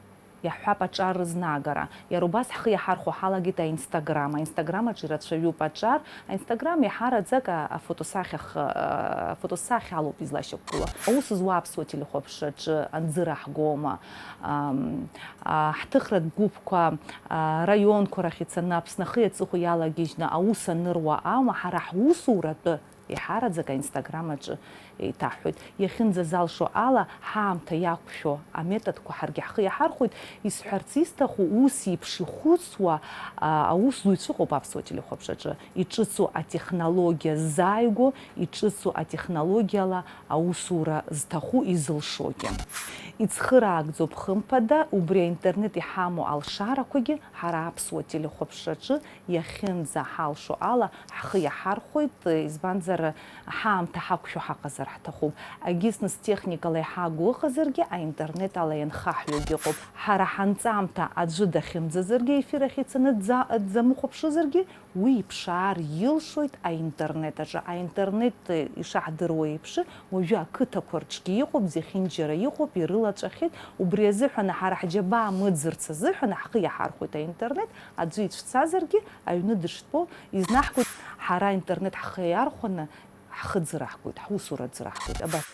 иаҳҳәап, аҿар рызнаагара. Иара убас ҳхы иаҳархәо ҳалагеит аинстаграм. Аинстаграм аҿы ирацәаҩуп аҿар, Аинстаграм иаҳараӡак а-, афотосахьах-, а-, афотосахьа алоуп излашьақәгылоу. Аус зуа аԥсуа телехәаԥшраҿы анӡыра ҳгома, ам, а, ҳҭыхратә гәыԥқәа, а, раионқәа рахь ицаны, Аԥсны ахи аҵыхәеи иалагьежьны аус аныруа аума, ҳара ҳусуратәы Еиҳараӡак аинстаграм аҿы еиҭаҳҳәоит. Иахьынӡазалшо ала, ҳаамҭа иақәшәо аметодқәа ҳаргьы ҳхы иаҳархәоит. Исҳәарц исҭаху, ус еиԥш ихәыцуа, а, аусзуҩцәа ыҟоуп аԥсуа телехәаԥшраҿы, иҿыцу атехнологиа ззааигәоу, иҿыцу атехнологиала аусура зҭаху, изылшогьы. Ицхыраагӡоуп, хымԥада, убри аинтернет иҳамоу алшарақәагьы ҳара аԥсуа телехәаԥшраҿы иахьынӡаҳалшо ала, ҳхы иаҳархәоит, избанзар, ҳаамҭа ҳақәшәо ҳаҟазар ҳҭахуп. Егьыс нас техникала иҳагу ыҟазаргьы, аинтернет ала ианхаҳҩогьы ыҟоуп. Ҳара ҳанҵамҭа аӡәы дахьымӡазаргьы, ефир ахь ицаны дӡа-, дзамыхәаԥшызаргьы, уи иԥшаар илшоит аинтернет аҿы. Аинтернет, ишаҳдыруа еиԥш, уажәы ақыҭақәа рҿгьы иҟоуп, зехьынџьара иҟоуп, ирылаҵәахьеит. Убри азыҳәан ҳара ҳџьабаа мыӡырц азыҳәан ҳхы иаҳархәоит аинтернет, аӡәы ицәцазаргьы, аҩны дыштәоу изнаҳгоит, ҳара аинтернет ҳхы иархәаны ҳхы ӡыраҳгоит, ҳусура ӡыраҳгоит. Абас.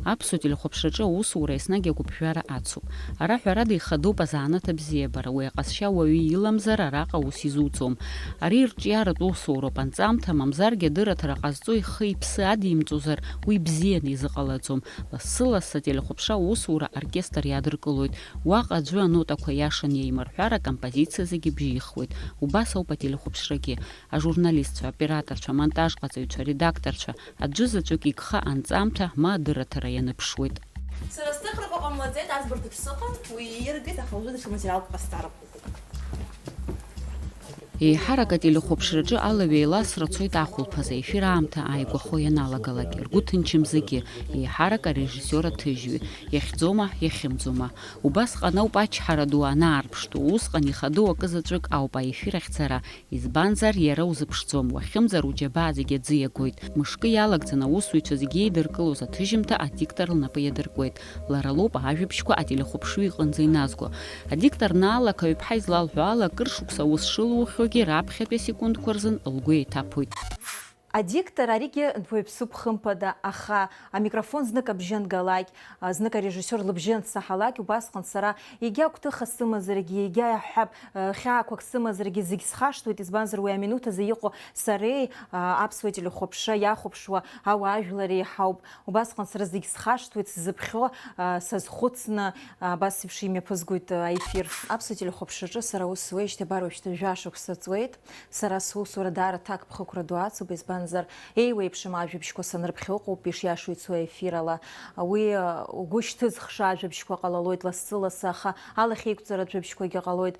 Аԥсуа телехәаԥшраҿы аусура еснагь агәыԥжәара ацуп. Ара ҳәарада ихадоуп азанааҭ абзиабара, уи аҟазшьа уаҩы иламзар араҟа ус изуӡом. Ари рҿиаратә усуроуп, анҵамҭа, мамзаргьы адырраҭара ҟазҵо ихы-иԥсы адимҵозар, уи бзианы изыҟалаӡом. Лассы-лассы ателехәаԥшра аусура аоркестр иадыркылоит. Уаҟа аӡәы анотақәа иашан иеимырҳәар, акомпозициа зегьы бжьихуеит. Убас ауп ателехәаԥшрагьы. Ажурналистцәа, аоператорцәа, амонтажҟаҵаҩцәа, аредакторцәа, аӡәы заҵәык игха анҵамҭа ма адырраҭара ианыԥшуеит. Сара сҭыхрақәа ҟамлаӡеит, азбарҭаҿ сыҟан, уи ииргеит, аха уажәы даҽа материалк ҟасҵароуп. Еиҳарак ателехәаԥшраҿы алаҩеиласра цоит ахәылԥаз, аефир аамҭа ааигәахо ианалагалак, ргәы ҭынчым зегьы, еиҳарак арежиссиор аҭыжьҩы, иахьӡома, иахьымӡома. Убасҟан ауп ачҳара ду анаарԥштәу, усҟан ихадоу акы заҵәык ауп аефир ахьцара, избанзар, иара узыԥшӡом, уахьымӡар уџьабаа зегьы аӡы иагоит. Мышкы иалагӡаны аусзуҩцәа зегьы еидыркылоз аҭыжьымҭа адиктор лнапы иадыркуеит. Лара лоуп ажәабжьқәа ателехәаԥшҩы иҟынӡа иназго. Адиктор Наала Қаҩԥҳа излалҳәо ала, кыр шықәса аус шылухьоугьы раԥхьатәи асекундқәа рзын лгәы еиҭаԥоит. Адиктор аригьы дуаҩԥсуп хымԥада, аха амикрофон знык абжьы ангалак, а, знык арежиссиор лыбжьы ансаҳалак, убасҟан сара егьа гәҭыха сымазаргьы, егьа иаҳҳәап, а, хьаақәак сымазаргьы, зегь схашҭуеит, избанзар, уи аминуҭ азы иҟоу сареи, а, аԥсуа телехәаԥшра иахәаԥшуа ауаажәлари ҳауп. Убасҟан сара зегь схашҭуеит, сзыԥхьо, а, сазхәыцны, а, абас еиԥш имҩаԥызгоит, а, аефир. Аԥсуа телехәаԥшраҿы сара аус зуеижьҭеи абар уажәшьҭа жәа шықәса ҵуеит. Сара сусура даара ҭакԥхықәра ду ацуп, избанзар, еиуеиԥшым ажәабжьқәа санрыԥхьо ыҟоуп ишиашоу ицо аефирала. Уи, а, угәы шьҭызхша ажәабжьқәа ҟалалоит лассы-лассы, аха алахьеиқәҵаратә жәабжьқәагьы ҟалоит.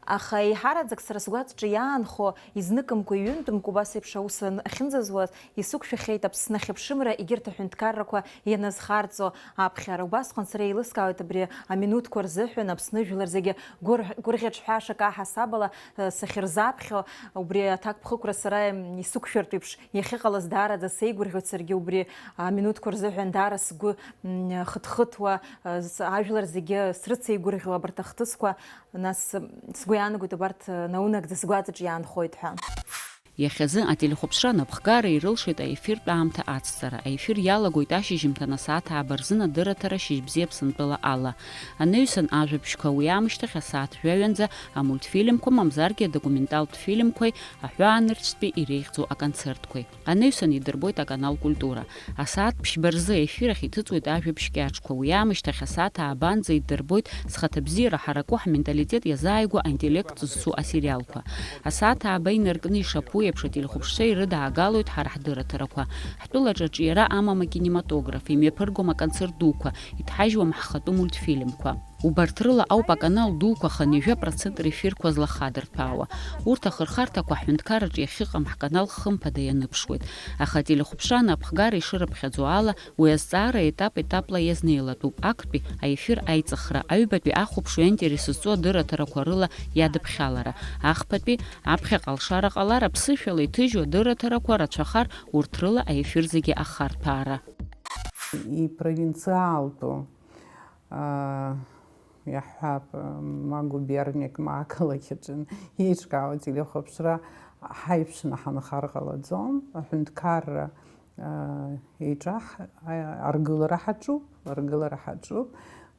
Аха еиҳараӡак сара сгәаҵаҿы иаанхо, изныкымкәа, иҩынтәымкәа убас еиԥш аус ан-, ахьынӡазуаз, исықәшәахьеит Аԥсны ахьыԥшымра, егьырҭ аҳәынҭқаррақәа ианазхарҵо аԥхьара. Убасҟан сара еилыскаауеит абри аминуҭқәа рзыҳәан Аԥсны жәлар зегьы гәыр-, гәырӷьаҿҳәаша каҳасабала, э, сахьырзаԥхьо, убри аҭакԥхықәра сара, м, исықәшәартә еиԥш иахьыҟалаз даараӡа сеигәырӷьоит саргьы убри аминуҭқәа рзыҳәан даара сгәы, м, хыҭхыҭуа, э, с-, ажәлар зегьы срыцеигәырӷьо абарҭ ахҭысқәа, нас, м, сгәы иаанагоит абарҭ, э, наунагӡа сгәаҵаҿ иаанхоит ҳәа. Иахьазы ателехәаԥшра анапхгара ирылшеит аефиртә аамҭа ацҵара. Аефир иалагоит ашьыжьымҭан асааҭ ааба рзын адырраҭара Шьыжьбзиа Аԥсынтәыла ала. Анаҩсан ажәабжьқәа, уи аамышьҭахь асааҭ жәаҩанӡа амультфильмқәа, мамзаргьы адокументалтә фильмқәеи аҳәаанырцәтәи иреиӷьӡоу аконцертқәеи. Анаҩсан идырбоит аканал Культура. Асааҭ ԥшьба рзы аефир ахь иҭыҵуеит ажәабжь кьаҿқәа, уи аамышьҭахь асааҭ аабанӡа иддырбоит зхаҭабзиара ҳараку, ҳменталитет иазааигәоу аинтеллект зцу асериалқәа. Асааҭ ааба инаркны ишаԥу еиԥш ателехәаԥшцәа ирыдаагалоит ҳара ҳдырраҭарақәа. Ҳтәылаҿы аҿиара амам акинематограф, имҩаԥыргом аконцерт дуқәа, иҭҳажьуам ҳхатәы мультфильмқәа. Убарҭ рыла ауп аканал дуқәа хынҩажәа процент рефирқәа злахадырҭәаауа. Урҭ ахырхарҭақәа ҳҳәынҭқарраҿы иахьыҟам ҳканал хымԥада ианыԥшуеит. Аха ателехәаԥшра анапхгара ишырыԥхьаӡо ала, уи азҵаара етап-етапла иазнеилатәуп, актәи аефир аиҵыхра, аҩбатәи ахәаԥшҩы аинтерес зҵоу адырраҭарақәа рыла иадыԥхьалара, ахԥатәи аԥхьаҟа алшара ҟалар, аԥсышәала иҭыжьу адырраҭарақәа рацәахар, урҭ рыла аефир зегьы ахарҭәаара. Ипровинциалтәу, аа, иаҳҳәап, ма губерниак, ма ақалақь аҿы еиҿкаау ателехәаԥшра ҳаиԥшны ҳанхар ҟалаӡом. Аҳәынҭқарра, аа, еиҿаҳ-, аа, аргылара ҳаҿуп, аргылара ҳаҿуп.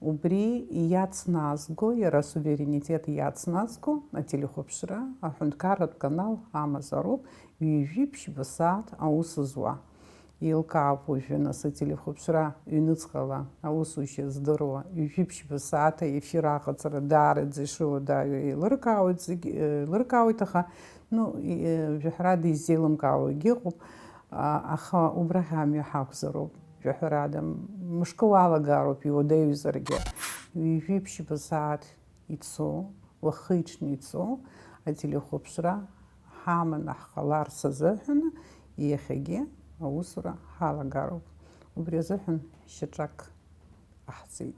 Убри иацназго, иара асуверенитет иацназго ателехәаԥшра, аҳәынҭқарратә канал амазароуп, ҩажәи ԥшьба сааҭ аус зуа. Еилкаауп уажәы, нас, ателехәаԥшра ҩныҵҟала аусушьа здыруа, ҩажәи ԥшьба сааҭ аефир аҟаҵара даараӡа ишыуадаҩу еилыркаауеит зегь, еилыркаауеит, аха, ну, и-, жәаҳәарада изеилымкаауагьы ыҟоуп, а, аха убрахь амҩа ҳақәзароуп, жәаҳәарада, мышкы уалагароуп, иуадаҩзаргьы, ҩажәи ԥшьба сааҭ ицо, уахыҽны ицо ателехәаԥшра ҳаманы ҳҟаларц азыҳәан иахьагьы аусура ҳалагароуп. Убри азыҳәан шьаҿак ҟаҳҵеит.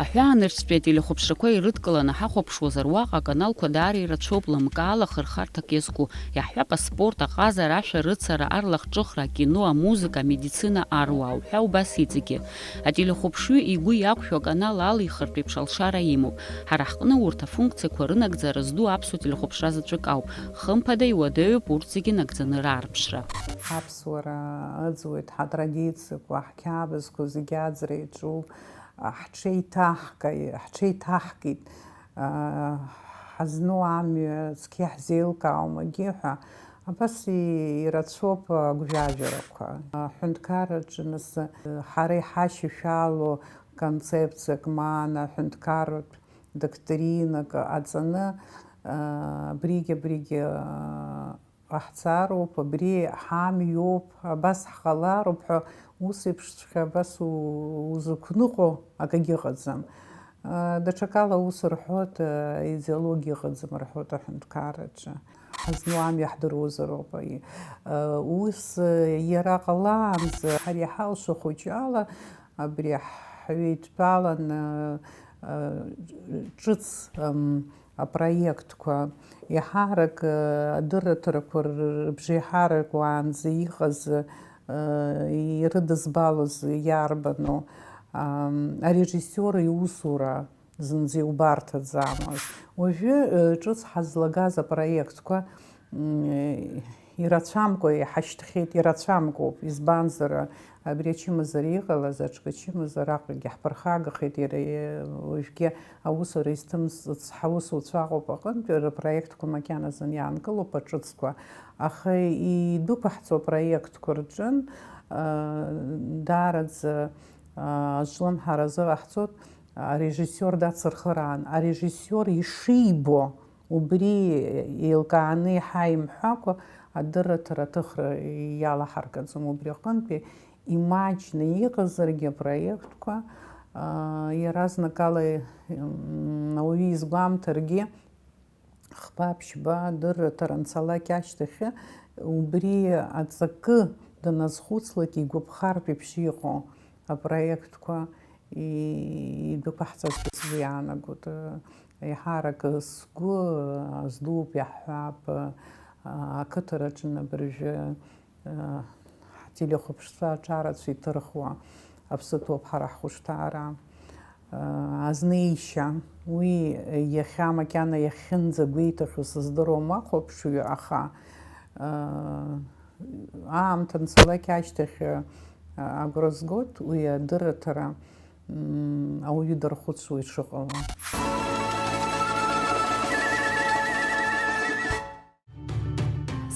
Аҳәаанырцәтәи ателехәаԥшрақәа ирыдкыланы ҳахәаԥшуазар, уаҟа аканалқәа даара ирацәоуп лымкаала хырхарҭак иазку. Иаҳҳәап, аспорт, аҟазара, ашәарыцара, арлахҿыхра, акино, амузыка, амедицина, аруаа уҳәа убас иҵегьы. Ателехәаԥшҩы игәы иақәшәо аканал алихыртә еиԥш алшара имоуп. Ҳара ҳҟны урҭ афункциақәа рынагӡара зду аԥсуа телехәаԥшра заҵәык ауп. Хымԥада, иуадаҩуп урҭ зегьы нагӡаны раарԥшра. Аԥсуара ыӡуеит, ҳатрадициақәа, ҳқьабзқәа зегьы аӡра иаҿуп, ҳҽеиҭаҳкаи-, ҳҽеиҭаҳкит, ҳазну амҩа цқьа иаҳзеилкаауам егьи ҳәа. Абас ирацәоуп агәжәажәарақәа. Аҳәынҭқарраҿы нас ҳара иҳашьашәало концепциак, маана аҳәынҭқарратә доктринак ҟаҵаны, абригь-абригь ҟаҳҵароуп, абри ҳамҩоуп, абас ҳҟалароуп ҳәа, ус еиԥшҵәҟьа абас у-, узықәныҟәо акагьы ыҟаӡам. Даҽакала ус рҳәоит, идеологиа ыҟаӡам рҳәоит аҳәынҭқарраҿы. Ҳазну амҩа ҳдыруазароуп. Ус иара ҟалаанӡа ҳара иҳалшо хәыҷы ала абри ҳҩеидтәаланы ҿыц апроектқәа, еиҳарак адырраҭарақәа рыбжеиҳарак уаанӡа иҟаз ирыдызбалоз иарбану, арежиссиор иусура зынӡа иубарҭаӡамызт. Уажәы ҿыц ҳазлагаз апроектқәа ирацәамкәа иҳашьҭхьеит, ирацәамкәоуп, избанзар, абри ачымазара иҟалаз аҽкы ачымазара аҟагьы ҳԥырхагахеит, иара уажәгьы аусура изҭымҵыц ҳаусуцәа ыҟоуп аҟынтәи, рпроектқәа макьаназын иаанкылоуп аҿыцқәа, аха идәықәаҳҵо апроектқәа рҿын даараӡа ажлымҳара азыҟаҳҵоит, арежиссиор дацырхыраан, арежиссиор ишибо, убри еилкааны иаҳа имҳәакәа, адырраҭара аҭыхра иалаҳаргаӡом. Убри аҟынтәи имаҷны иҟазаргьы апроектқәа, иаразнакала ауаҩы изгәамҭаргьы, хԥа-ԥшьба адырраҭара анцалак ашьҭахь, убри аҵакы даназхәыцлак игәаԥхартә еиԥш иҟоу апроектқәа идәықәаҳҵазшәа сгәы иаанагоит. Еиҳарак сгәы аздууп, иаҳҳәап, ақыҭараҿы абыржәы ҳтелехәаԥшцәа аҿарацәа иҭырхуа аԥсы ҭоуп ҳара ҳхәышҭаара. Азнеишьа, уи иахьа макьана иахьынӡагәеиҭахьоу сыздыруам ахәаԥшҩы, аха аамҭа анцалак ашьҭахь агәра згоит уи адырраҭара ауаҩы дархәыцуа ишыҟало.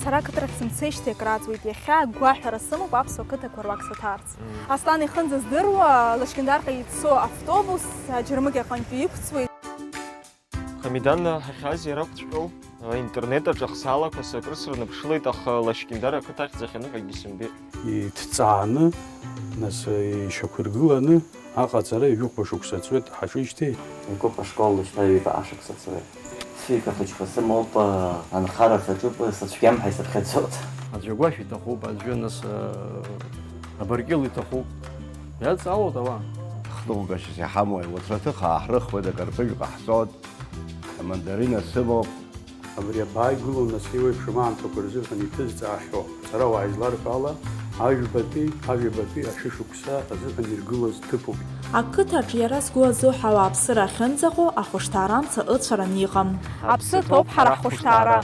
Сара ақыҭарахь сымцеижьҭеи акрааҵуеит, иахьа агәаҳәара сымоуп аԥсуа қыҭақәа руак саҭарц. Аслан ихынӡаздыруа Лашькьындарҟа ицо автобус аџьармыкьа аҟынтәи иқәҵуеит. Хамидан, ҳахьааз иара акәҵәҟьоу? Аинтернет аҿы ахсаалақәа сакыр сырныԥшылеит, аха Лашькьындар ақыҭа ахьӡахьаныҳәагьы сымбеит. Иҭҵааны, нас ишьақәыргыланы аҟаҵара ҩажәихәба шықәса ҵуеит ҳаҿижьҭеи. Игәыԥ ашкол шьҭа ҩба ашықәса ҵуеит. Сҩыза хәыҷқәа сымоуп, анхара саҿуп, сыцәгьам ҳәа исыԥхьаӡоит. Аӡәы агәашә иҭахуп, аӡәы нас, абаркьыл иҭахуп. Иаҵаауоуп ауаа. Хныҟәгашьас иҳамоу аиуацәа аҭыха ааҳрыхуеит, акарпыжә ҟаҳҵоит, амандарина сымоуп. Абри абааигәылоу нас еиуеиԥшым аамҭақәа рзыҳәан иҭызҵаахьоу аҵарауаа изларҳәо ала, ажәбатәи, ажәабатәи ашәышықәса азыҳәан иргылоз ҭыԥуп. Ақыҭаҿ иара згәы азыҳәа ауааԥсыра ахьынӡаҟоу ахәышҭаара амца ыцәараны иҟам. Аԥсы ҭоуп ҳара ҳхәышҭаара.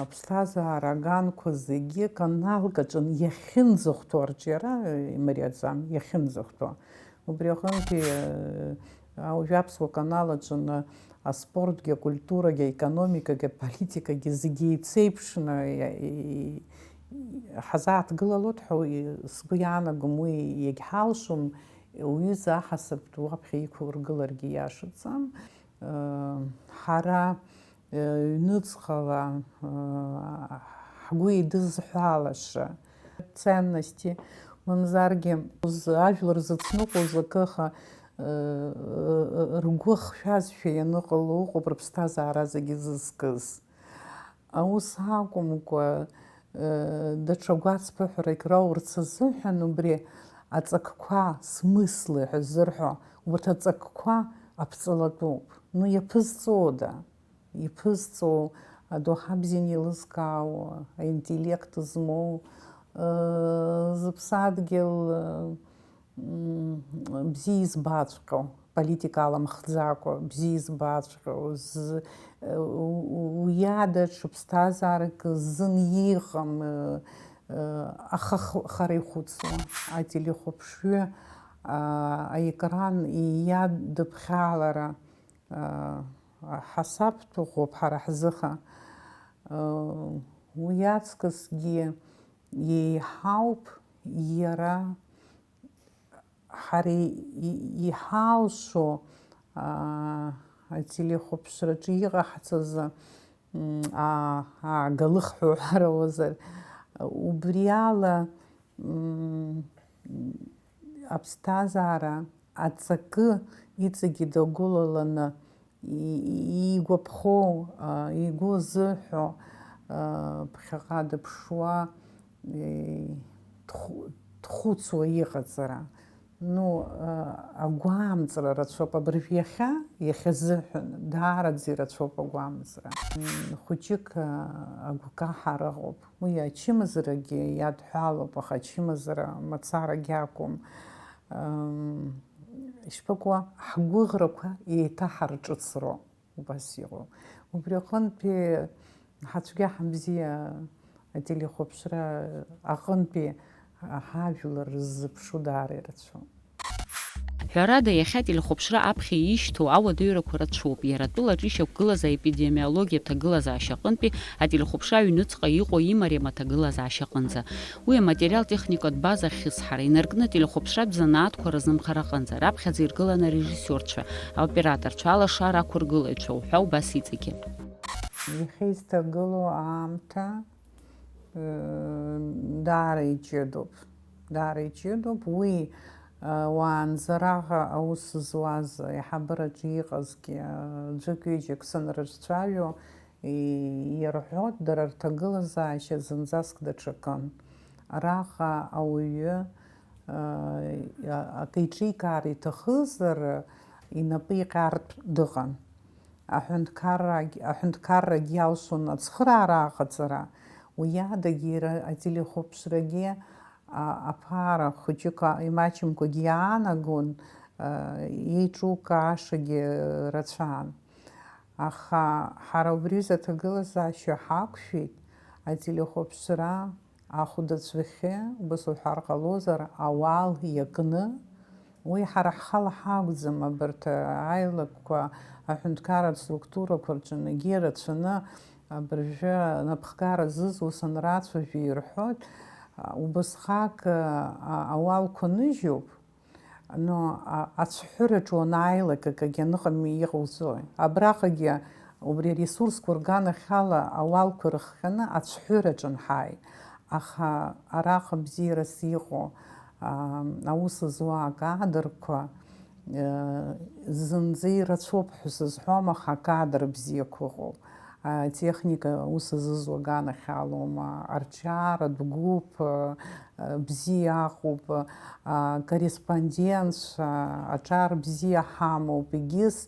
Аԥсҭазаара аганқәа зегьы каналк аҿы иахьынӡахәҭоу арҿиара имариаӡам, иахьынӡахәҭоу. Убри аҟынтәи, э, уажәы аԥсуа канал аҿы, э, Аспортгьы, акультурагьы, аекономикагьы, аполитикагьы зегьы еицеиԥшны иа-, и-, и-, ҳазааҭгылалоит ҳәа уи сгәы иаанагом, уи иагьҳалшом, уҩыза аҳасабтә уаԥхьа иқәургыларгьы иашаӡам. Ыы, ҳара, ыы, ҩнуҵҟала, ыы, ҳгәы идызҳәалаша ценности, мамзаргьы уз-, ажәлар зыцныҟәоз акы, аха, ыы, ргәы хшәазшәа ианыҟало ыҟоуп рыԥсҭазаара зегьы зызкыз. Аус акәымкәа, ыы, даҽа гәацԥыҳәарак раурц азыҳәан убри аҵакқәа, смыслы ҳәа ззырҳәо, урҭ аҵакқәа аԥҵалатәуп. Ну, иаԥызҵода? Иԥызҵо, адоуҳа бзианы еилызкаауа, аинтеллект змоу, ыы, зыԥсадгьыл, ыы, м, бзиа избаҵәҟьоу, политика аламхӡакәа бзиа избаҵәҟьоу, з-, у-, у-, уи ада ҽа ԥсҭазаарак ззын иҟам, ыы, ыы, аха х-, хара ихәыцуа ателехәаԥшҩы, аа, аекран иадыԥхьалара, аа, ҳасабтә ӷәӷәоуп ҳара ҳзыҳәа. Ыы, уи аҵкысгьы еиҳауп иара ҳара и-, и-, иҳалшо, аа, ателехәаԥшраҿы иҟаҳҵаз, м, аа, аагалых ҳәа уҳәарауазар, убри ала, м, аԥсҭазаара аҵакы иҵегьы дагәылаланы и-, и-, игәаԥхо, а, игәы зыҳәо, а, ԥхьаҟа дыԥшуа, и-, дхәы-, дхәыцуа иҟаҵара. Ну, а, агәамҵра рацәоуп абыржә иахьа, иахьазыҳәан, даараӡа ирацәоуп агәамҵра. М, хәыҷык, а, агәкаҳара ыҟоуп. Уи ачымазарагьы иадҳәалоуп, аха ачымазара мацарагьы акәым. Ам, ишԥакәу, ҳгәыӷрақәа еиҭаҳарҿыцроуп, убас иҟоуп. Убри аҟынтәи ҳацәгьа-ҳабзиа ателехәаԥшра аҟынтәи ҳажәлар рзыԥшу даара ирацәоуп. Ҳәарада, иахьа ателехәаԥшра аԥхьа ишьҭоу ауадаҩрақәа рацәоуп, иара атәылаҿ ишьақәгылаз аепидемиологиатә ҭагылазаашьа аҟынтәи ателехәаԥшра аҩныҵҟа иҟоу имариам аҭагылазаашьа аҟынӡа. Уи аматериал-техникатә база ахьысҳара инаркны ателехәаԥшратә занааҭқәа рзымхара аҟынӡа, раԥхьаӡа иргылан арежиссиорцәа, аоператорцәа, алашара ақәыргылаҩцәа уҳәа убас иҵегьы. Иахьа изҭагылоу аамҭа, ыы, даара иҷыдоуп, даара иҷыдоуп. Уи, ы, уаанӡа араҟа аус зуаз, аиҳабыраҿы иҟазгьы, ы, ӡәык-ҩыџьак санрыҿцәажәо, и-, ирҳәоит, дара рҭагылазаашьа зынӡаск даҽакын. Араҟа ауаҩы, ы, акы иҿикаар иҭахызар, инапы иҟьартә дыҟан. Аҳәынҭқаррагь-, аҳәынҭқаррагь иалшон ацхыраара аҟаҵара, уи адагьы иара ателехәаԥшрагьы, а, аԥара хәыҷык, а, имаҷымкәагьы иаанагон, а, еиҿукаашагьы рацәан. Аха ҳара убри аҩыза аҭагылазаашьа ҳақәшәеит, ателехәаԥшра ахәдацәахьы, убас уҳәар ҟалозар, ауал иакны, уи ҳара ҳхала ҳакәӡам, абарҭ аилакқәа аҳәынҭқарратә структурақәа рҿы егьи ирацәаны абыржәы анапхгара зызуа санрацәажәо ирҳәоит, убасҟак, а, ауалқәа ныжьуп, но, а, ацәҳәыраҿы уанааилак акагьы аныҟами иҟауҵои? Абраҟагьы убри аресурсқәа рганахьала ауалқәа рыхҟьаны ацәҳәыраҿы анҳааи, аха араҟа бзиарас иҟоу, а, аус зуа акадрқәа, э, зынӡа ирацәоуп ҳәа сызҳәом, аха акадр бзиақәа ыҟоуп. Атехника ус азызуа аганахьалоума, арҿиаратә гәыԥ, э, бзиа аҟоуп, акорреспондентцәа, аҿар бзиа ҳамоуп, егьыс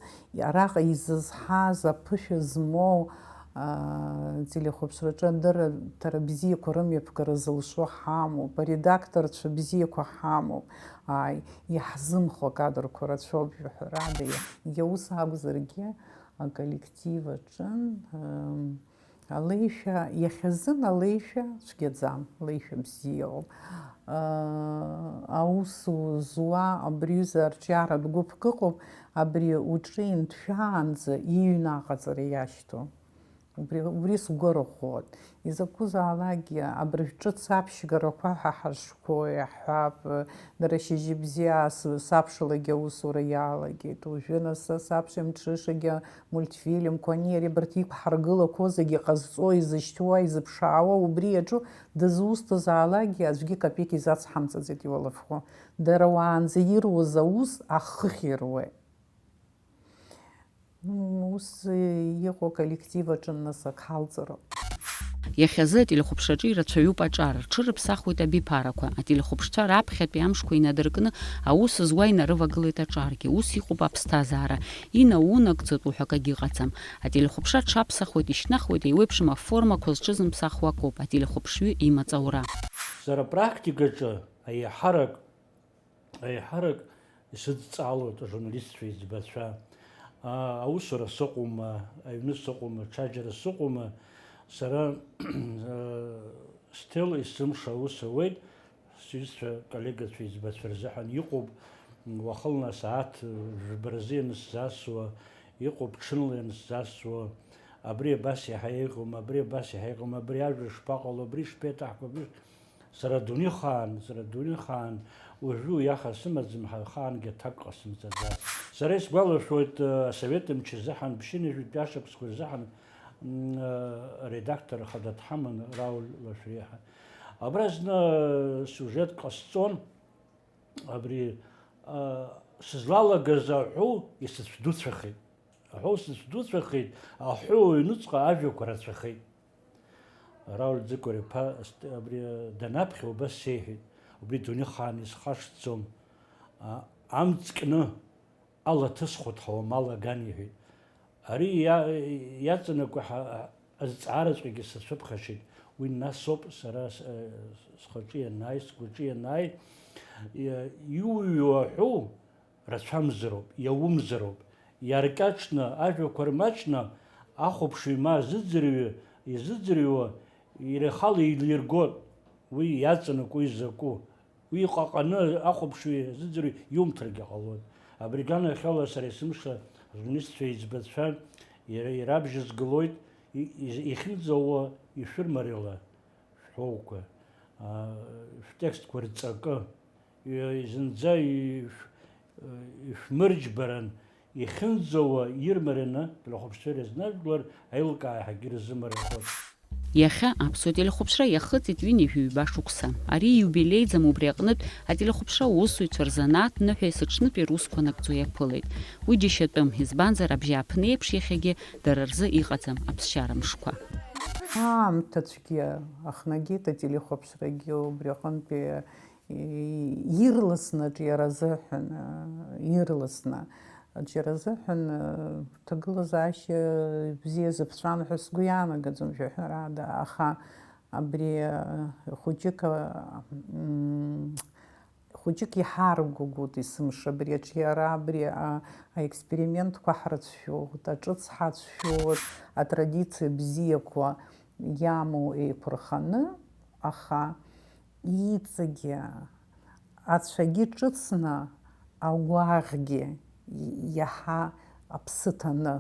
араҟа изызҳаз аԥышәа змоу, а, телехәаԥшраҿы адырраҭара бзиақәа рымҩаԥгара зылшо ҳамоуп, аредакторцәа бзиақәа ҳамоуп, ааи, иаҳзымхо акадрқәа рацәоуп, жәаҳәарада, иа-, иаус акәзаргьы, аколлектив аҿын, ам, Алеишәа, иахьазын алеишәа цәгьаӡам, леишәа бзиоуп. Аус зуа абри аҩыза арҿиаратә гәыԥк ыҟоуп, абри уҿы инҭшәаанӡа иҩны аҟаҵара иашьҭоу. Убри, убри сгәы арӷәӷәоит. Изакәызаалакгьы абыржә ҿыц аԥшьгарақәа ҳәа ҳашқәоу иаҳҳәап, дара шьыжьбзиа ас-, сабшалагьы аусура иалагеит. Уажәы нас са сабшеи мҽышагьы мультфильмқәа, ани ари абарҭ иқәҳаргылақәо зегьы ҟазҵо, изышьҭуа, изыԥшаауа, убри иаҿу дызусҭазаалакгьы аӡәгьы капеик изацҳамҵаӡеит иуалафхәы. Дара уаанӡа ируаз аус ахыхь ируеит. Ус иҟоу аколлектив аҿы нас ак ҳалҵроуп. Иахьазы ателехәаԥшраҿы ирацәаҩуп аҿар, рҽырыԥсахуеит абиԥарақәа. Ателехәаԥшцәа раԥхьатәи амшқәа инадыркны аус зуа инарывагылеит аҿаргьы. Ус иҟоуп аԥсҭазаара. Инаунагӡатәу ҳәа акагьы ыҟаӡам. Ателехәаԥшра аҽаԥсахуеит, ишьҭнахуеит, еиуеиԥшым аформақәа зҽызымԥсахуа акоуп ателехәаԥшҩы имаҵ аура. Сара апрактикаҿы аиҳарак Аиҳарак исыдҵаалоит ажурналистцәа еиҵбацәа. Аа, аусура сыҟоума, аҩны сыҟоума, ҽаџьара сыҟоума, сара, аа, Стел есымша аус ауеит, сҩызцәа, коллегацәа еиҵбацәа рзыҳәан иҟоуп, уахынла асааҭ жәба рзы ианысзасуа, иҟоуп ҽынла ианысзасуа, абри абас иаҳа иҟоума, абри абас иаҳа иҟоума, абри ажәа шԥаҟало, абри шԥеиҭаҳго, абри Сара адунеихаан, сара адунеихаан уажәы уи аха сымаӡам, ҳа-, ахаангьы аҭак ҟасымҵаӡац. Сара исгәалашәоит, э, асовет мчы азыҳәан, ԥшьынҩажәитәи ашықәсқәа рзыҳәан, м, э, редактор хада дҳаман, Рауль Лашәриа ҳәа. Абра зны, э, сиужет ҟасҵон, абри, э, сызлалагаз аҳәоу исыцәдуцәахеит. Аҳәоу сыцәдуцәахеит, аҳәоу аҩныҵҟа ажәақәа рацәахеит. Рауль Ӡыкәыр-иԥа ст-, абри данаԥхьа убас сеиҳәеит, убри дунеихаан исхашҭӡом, а, амҵ кны ала ҭысхуеит ҳауамал аган, иҳәеит. Ари иа-, иаҵанакуа ҳа-, азҵаараҵәҟьагьы сацәыԥхашьеит, уи насоуп сара с-, схаҿы ианааи, сгәаҿы ианааи, иа-, иуҩуа аҳәоу, рацәамзароуп, иаумзароуп. Иаркьаҿны, ажәақәа рмаҷны, ахәаԥшҩы ма азыӡырҩы изыӡырҩуа иара ихала еилиргоит уи иаҵанакуа изакәу. Уи ҟаҟаны ахәаԥшҩы азыӡырҩы иумҭаргьы ҟалоит. Абри аганахьала сара есымша ажурналистцәа еиҵбацәа иара ирабжьызгылоит, и-, и-, ихьынӡауа ишәырмарала. Шәҳәоуқәа, аа, шәтекстқәа рҵакы, и-, зынӡа ишә-, ишәмырџьбаран, ихьынӡауа ирмараны, телехәаԥшцәа ирызнажәлар аилкаа иаҳагьы ирзымариахоит. Иахьа аԥсуа телехәаԥшра иахыҵит ҩынҩажәи ҩба шықәса. Ари иубилеиӡам, убри аҟнытә ателехәаԥшра усзуҩцәа рзанааҭ ныҳәа есыҽнытәи русқәа нагӡо иаԥылеит. Уи џьашьатәым, избанзар абжьааԥны еиԥш иахьагьы дара рзы иҟаӡам аԥсшьара мшқәа. Аамҭацәгьа ахнагеит, ателехәаԥшрагьы убри аҟынтәи ирласны аҿиара азыҳәан, ирласны аҿиара азыҳәан, ҭагылазаашьа бзиа зыԥҵәан ҳәа сгәы иаанагаӡом, жәаҳәарада, аха абри хәыҷык, м, Хәыҷык иҳаргәыгәоит есымша абри аҿиара, абри а-, аекспериментқәа ҳрыцәшәоит, аҿыц ҳацәшәоит, атрадициа бзиақәа иамоу еиқәырханы, аха иҵегьы ацәагьы ҿыцны, агәаӷьгьы иаҳа аԥсы ҭаны.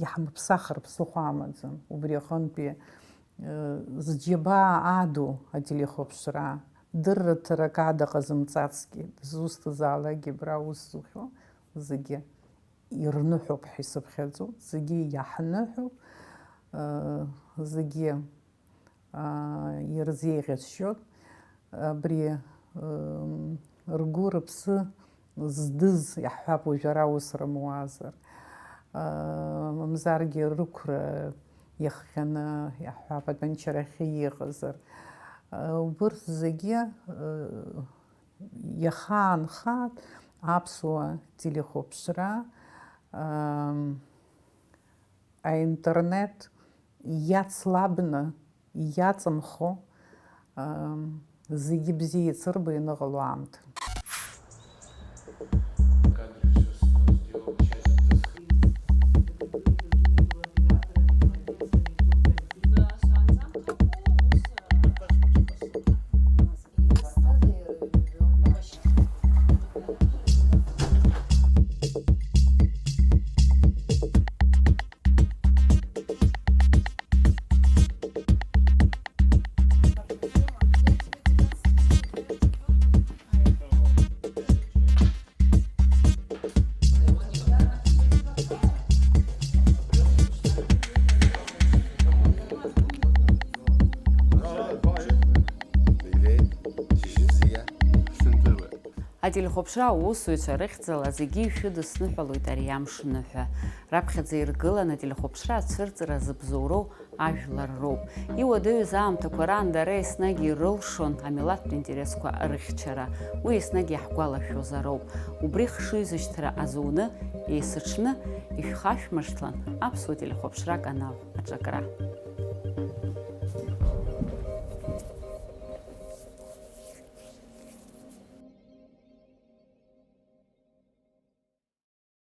Иҳамԥсахыр ԥсыхәа амаӡам. Убри аҟынтәи, зџьабаа аду ателехәаԥшра, дырраҭарак ада ҟазымҵацгьы, дызусҭазаалакгьы абра аус зухьоу зегьы ирныҳәоуп ҳәа исыԥхьаӡоит, зегьы иаҳныҳәоуп, зегьы аа, ирзеиӷьасшьоит. Абри, м, ргәы рыԥсы здыз, иаҳҳәап, уажә ара ус рымуазар. Аа, мамзаргьы рықәра иахҟьаны, иаҳҳәап, атәанчарахьы иҟазар. Аа, убырҭ зегьы, аа, иахаанхааит аԥсуа телехәаԥшра, аа, аинтернет иацлабны, иаҵамхо, ам, зегьы бзиа еицырбо ианыҟало аамҭа. Кадры всё снова сделал, часть. Ателехәаԥшра аусзуҩцәа рыхьӡала зегьы ишәыдысныҳәалоит ари амш ныҳәа. Раԥхьаӡа иргыланы ателехәаԥшра ацәырҵра зыбзоуроу ажәлар роуп. Иуадаҩыз аамҭақәа раан дара еснагь ирылшон амилаҭтә интересқәа рыхьчара. Уи еснагь иаҳгәалашәозароуп. Убри хшыҩзышьҭра азуны, есыҽны, ишәхашәмыршҭлан аԥсуа телехәаԥшра канал аҿакра.